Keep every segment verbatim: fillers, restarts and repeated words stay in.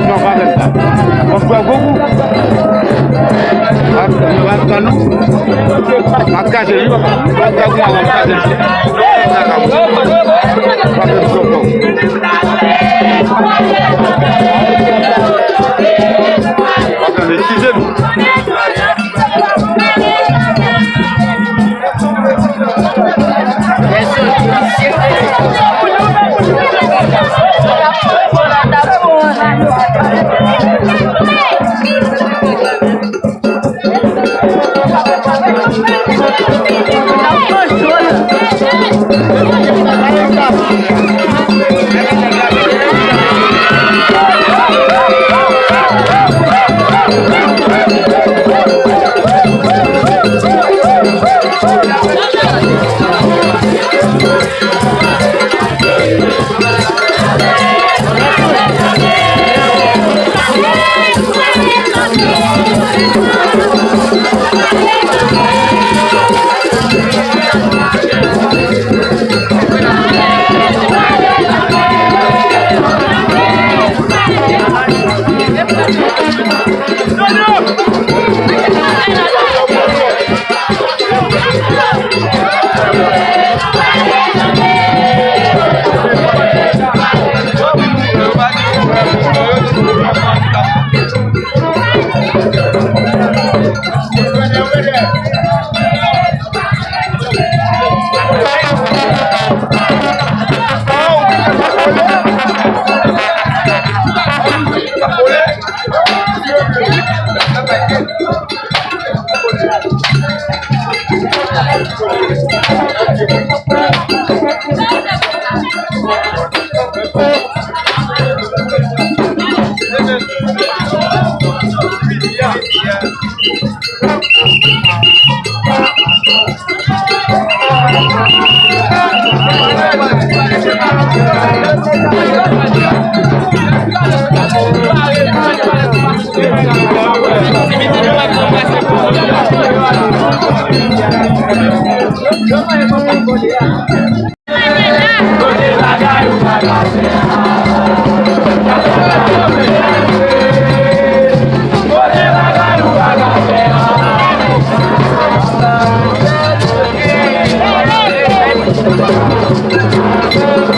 Non, pa fè sa. On se voit beaucoup. Ak, ak, ak, non. Ak kaje, wi, papa. Ak, ak, ak, ak kaje. Pa fè sa, non. Eskize nou.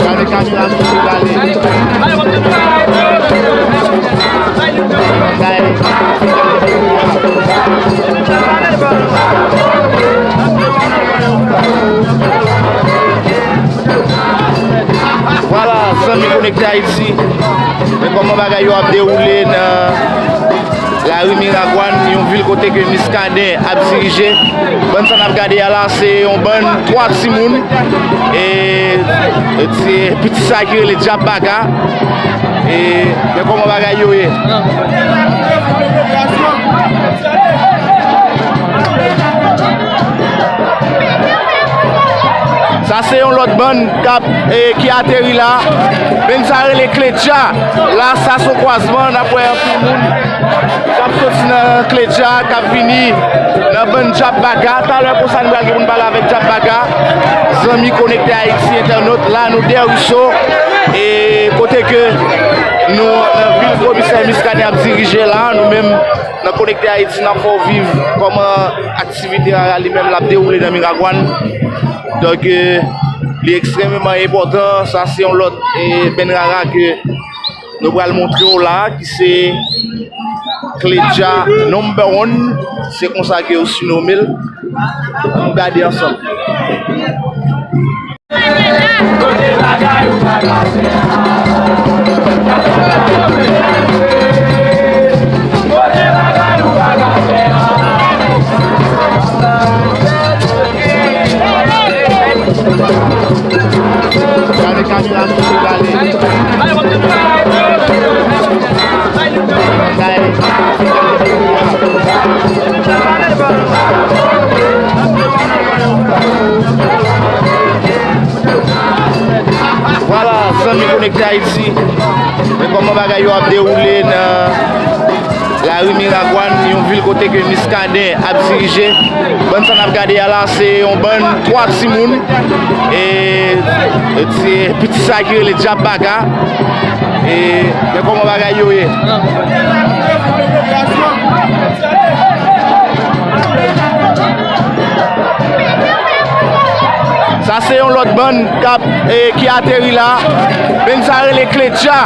Gade kamera sou pale. Vwala, zanmi Konekte Ayiti. Men kòman bagay yo ap dewoule nan lari Miragwàn, yon vil kote ke Muscadin ap dirije. Bann sa n ap gade a la, se yon bann twa timoun. E, e se piti sa ki rele Djab Baga. E, men kòman bagay yo ye. Sa se yon lòt bann k ap, e, ki ateri la. Bann sa rele Kledja. La, sa se yon kwazman, n ap wè anpil moun k ap soti nan Kledja, k ap vini nan bann Djab Baga. Talè konsa, nou pral gen pou n pale avèk Djab Baga, zanmi Konekte Ayiti entènot. La, nou dèyè Ruisseau, e kote ke nou, nan vil komisè Muscadin ap dirije la, nou menm, nan Konekte Ayiti, n ap fè w viv kòman aktivite rara li menm l ap dewoule nan Miragwàn. Donk, e, li ekstrèmeman enpòtan. Sa se yon lòt, e, bèn rara ke nou pral montre w la, ki se Kledja number one. Se konsa ke yo sinome l. Ann gade ansanm. Gade kamera sou pye l ale. Vwala, zanmi Konekte Ayiti, men kòman bagay yo ap dewoule nan lari Miragwàn, yon vil kote ke Muscadin ap dirije. Bann sa n ap gade a la, se yon bann twa timoun, e, e se piti sa ki rele Djab Baga. E, men kòman bagay yo ye. Sa se yon lòt bann k ap, e, ki ateri la. Bann sa rele Kledja.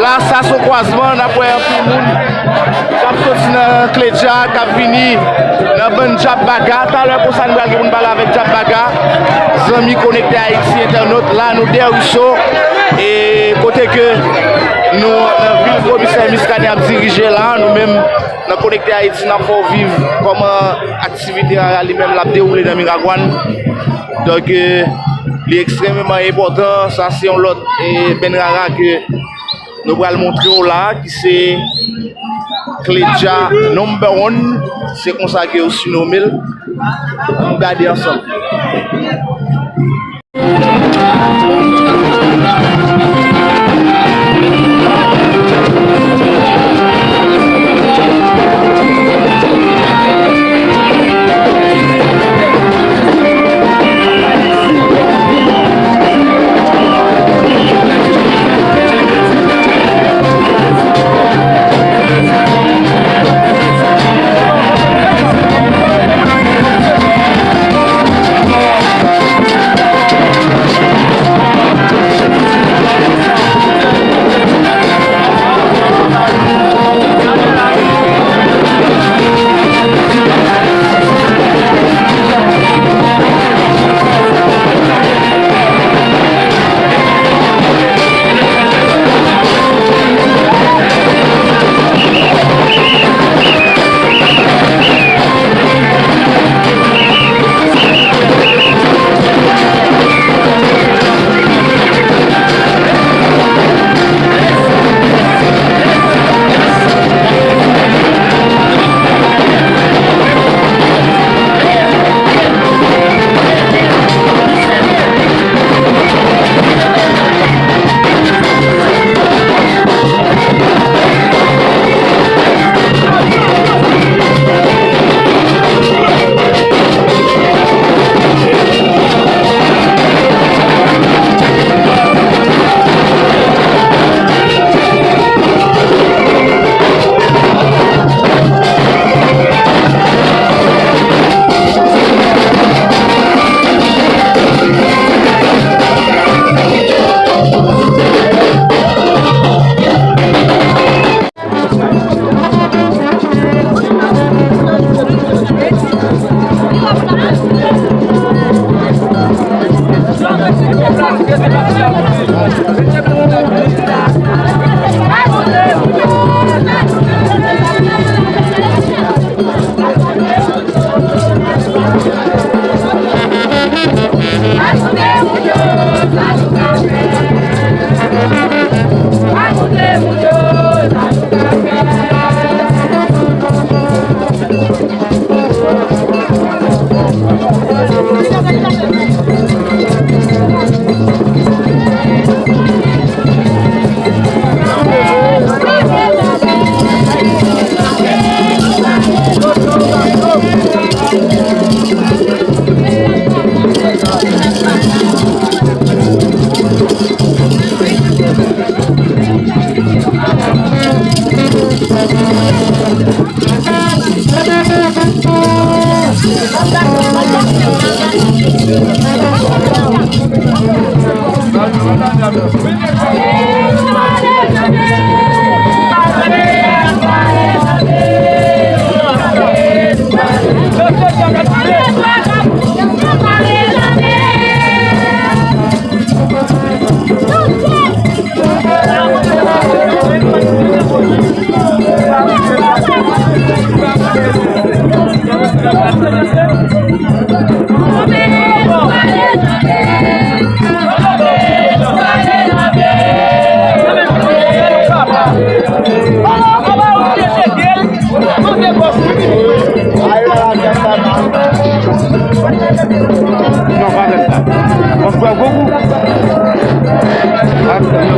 La, sa se yon kwazman, n ap wè anpil moun k ap soti nan Kledja, k ap vini nan bann Djab Baga. Talè konsa, nou pral gen pou n pale avèk Djab Baga. Zanmi Konekte Ayiti entènot, la nou dèyè Riso, e kote ke nou nan vil komisè Muscadin ap dirije la, nou menm nan Konekte Ayiti, n ap fè w viv kòman aktivite rara li menm l ap dewoule nan Miragwàn. Donk, e, li ekstrèmeman enpòtan. Sa se yon lòt, e, band rara ke nou pral montre w la, ki se Kledja Number One. Se konsa ke yo sinome l. Ann gade ansanm.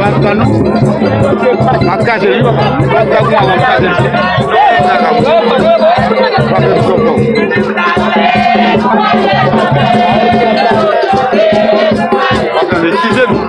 Ban nou. M ap kraze l, wi, papa. M ap kraze l, m ap kraze l. Pa fè m sòkò. Pa fè m, eskize nou.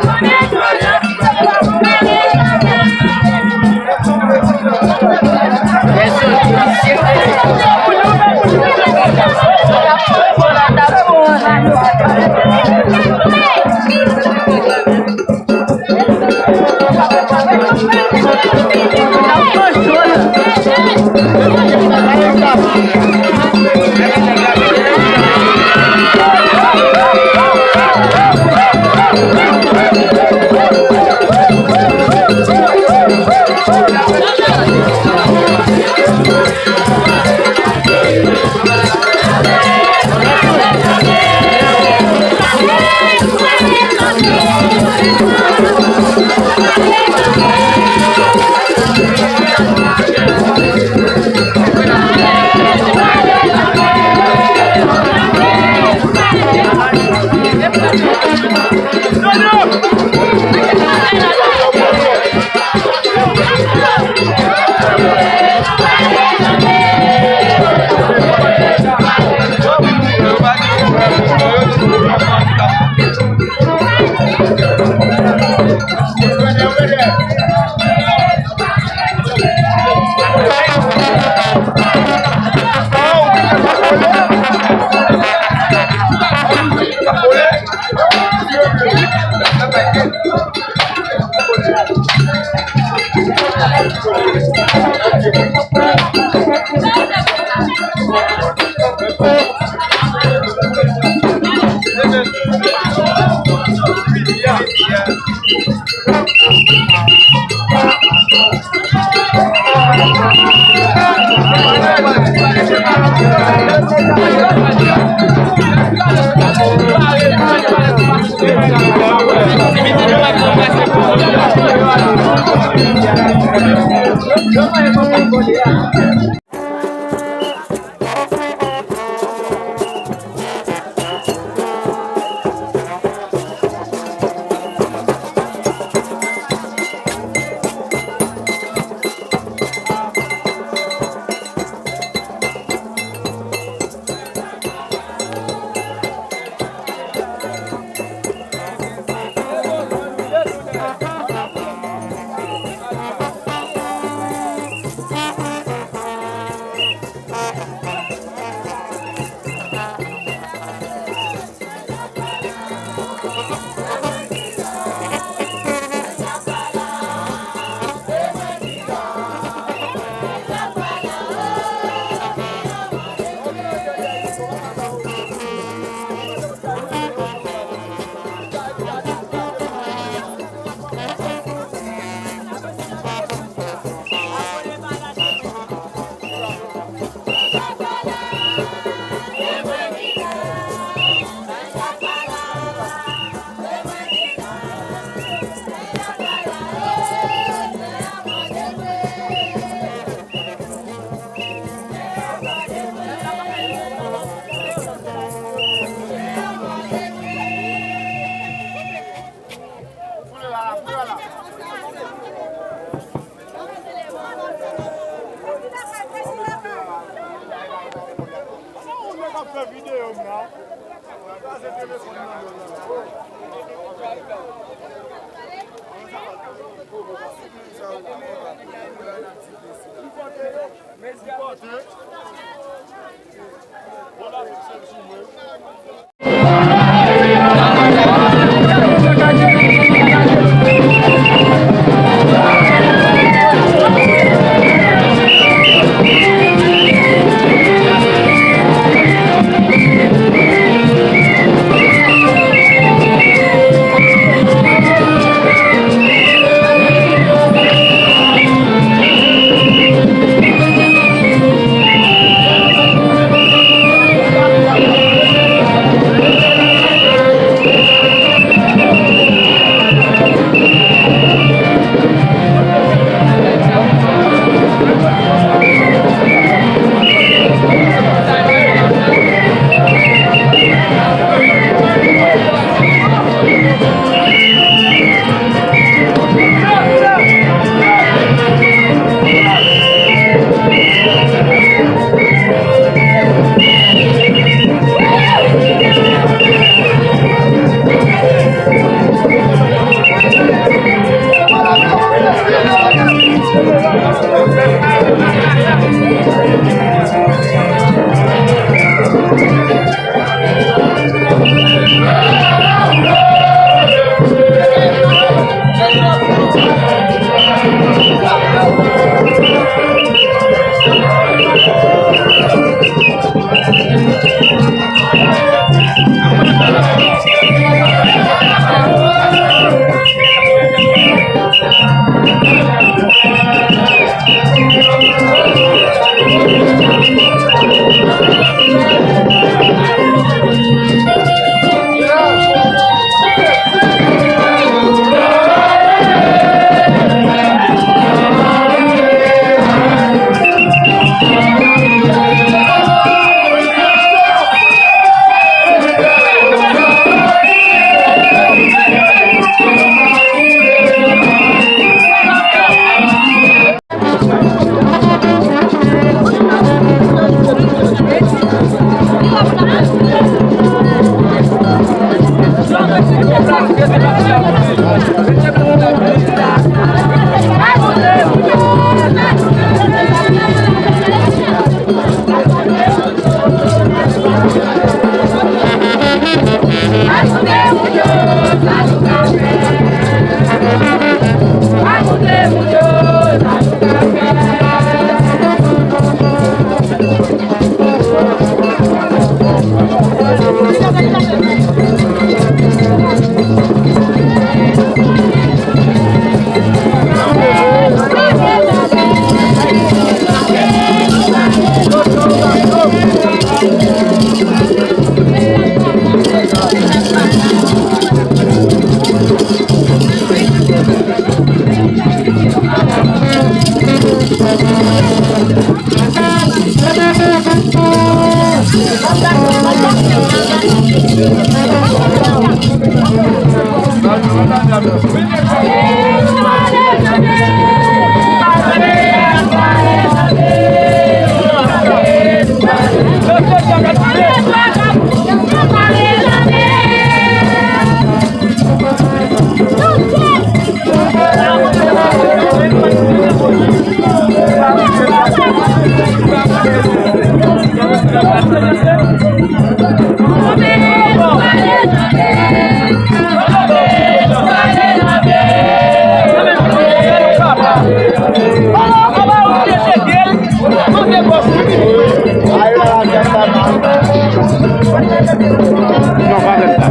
Non, pa fè sa.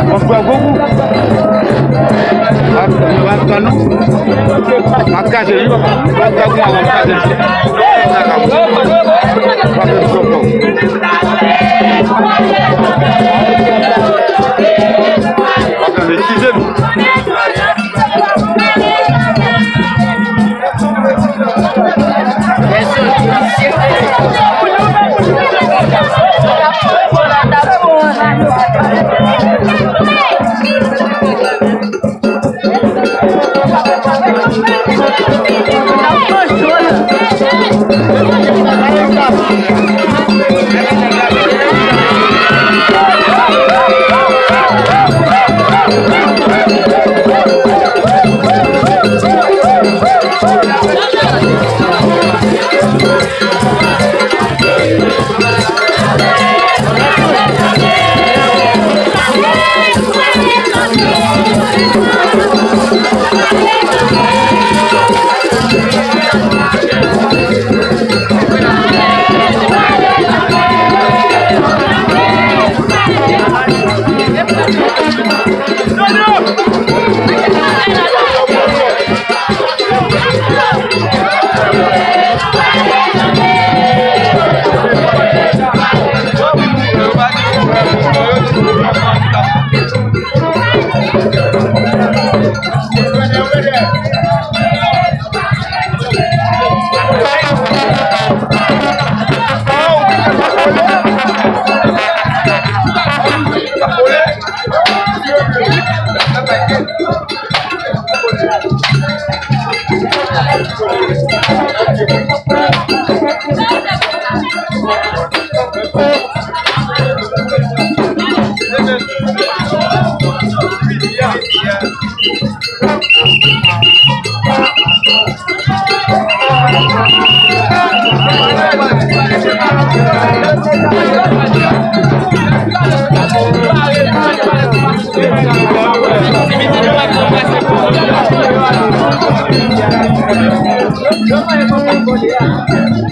Mwen bwè gwo kou. Ak, ak kanon. Ak kaje, wi, papa. Ak kanon, ak kaje. Pa fè sa, non. Eskize nou.